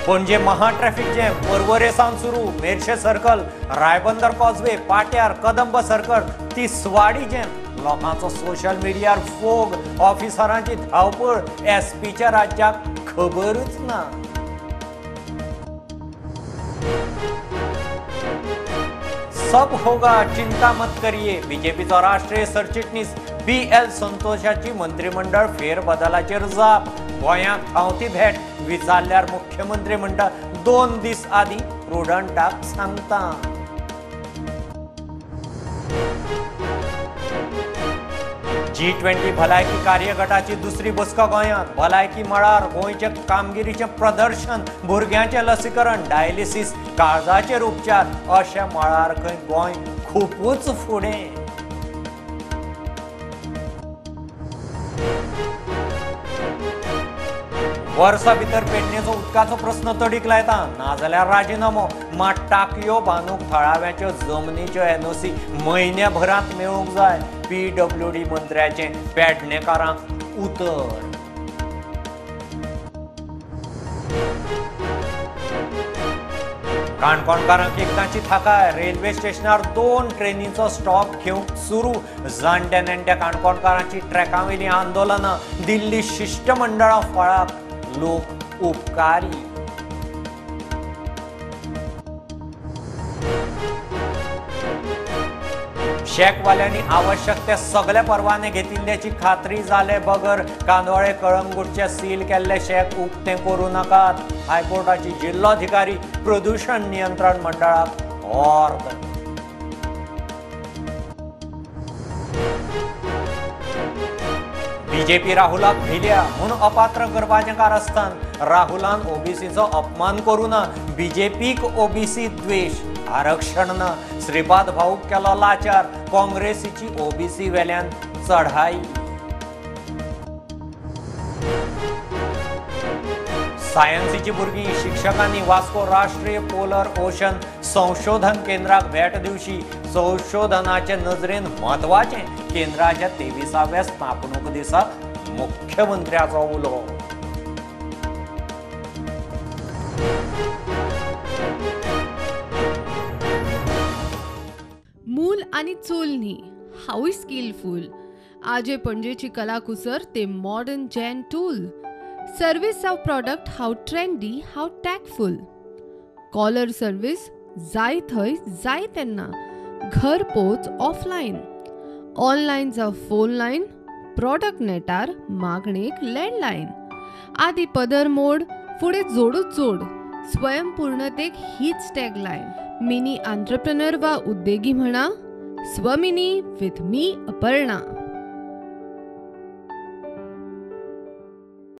पणजे महा traffic jam, पर्वरे सावन सुरू, मेरशे सर्कल, रायबंदर कॉजवे, पाट्यार, कदंब सर्कल, तिसवाडी जॅम. लोकांचो सोशल मिडियार फोग, ऑफिसरांची धांवपळ, एसपीच्या राज्याक खबरूच ना. सब होगा चिंता मत करिये, बीजेपीचो राष्ट्रीय सरचिटणीस BL संतोषाची मंत्रिमंडळ फेरबदलाचेर जाप. गोंयांक धांवती भेट, विचारल्यार मुख्यमंत्री म्हणटा 2 दीस आदी प्रुडंटाक सांगता. G20 भलायकी कार्यगटाची दुसरी बसका गोंयांत. भलायकी मळार गोंयचे कामगिरीचें प्रदर्शन, भुरग्यांचें लसीकरण, डायलिसीस, काळजाचेर उपचार अशा मळार खंय गोंय खुबूच फुडें. वर्सा भितर पेडणेचो उदकाचो प्रस्न तडीक लायता, नाजाल्यार राजिनामो. मात टाकयो बांदूंक थळाव्यांच्यो जमनीच्यो NOC म्हयन्याभरांत मेळूंक जाय, PWD मंत्र्याचें पेडणेकारांक उतर. काणकोणकारांक एकदांची थाकाय, रेल्वे स्टेशनार 2 ट्रेनींचो स्टॉप घेवंक सुरू. जाणट्या नेणट्या काणकोणकारांची ट्रॅकावयलीं आंदोलनां, दिल्ली शिश्टमंडळां फळाक, लोक उपकारी. शॅकवाल्यांनी आवश्यक ते सगळे परवाने घेतिल्ल्याची खात्री जाले बगर कांदोळे कळंगूटचे सील केल्ले शॅक उक्ते करूं नाकात, हायकोर्टाची जिल्लोधिकारी प्रदूषण नियंत्रण मंडळाक ऑर्द. बीजेपी राहुलाक भिल्या म्हूण अपात्र करपाचें कारस्थान, राहुलान ओबीसीचो अपमान करूं ना, बीजेपीक ओबीसी द्वेश, आरक्षण ना, श्रीपाद भाऊक केलो लाचार, काँग्रेसीची ओबीसी वेल्यान चढाई. सायन्सीची भुरगीं शिक्षकांनी वास्को राष्ट्रीय पोलर ओशन संशोधन केंद्राक भेट दिवची, संशोधनाचे नजरेन म्हत्वाचें केंद्राच्या 23व्या स्थापणूक दिसा मुख्यमंत्र्याचो उलो. मूल आनी चूल न्ही, हांवूय स्किलफूल. आजे पणजेची कलाकुसर ते मॉडर्न जॅन टूल. सर्वीस जावं प्रॉडक्ट हांव ट्रेंडी, हांव टॅकफूल. कॉलर सर्वीस जाय थंय जाय तेन्ना, घर पोच ऑफलायन, ऑनलायन जावं फोन लायन, प्रॉडक्ट नेटार मागणेक लँडलायन. आदी पदर मोड, फुडें जोडूच जोड, स्वयंपूर्णतेक हीच टॅगलायन. मिनी आंत्रप्रनर वा उद्देगी म्हणा, स्वमिनी विथ मी अपर्णा.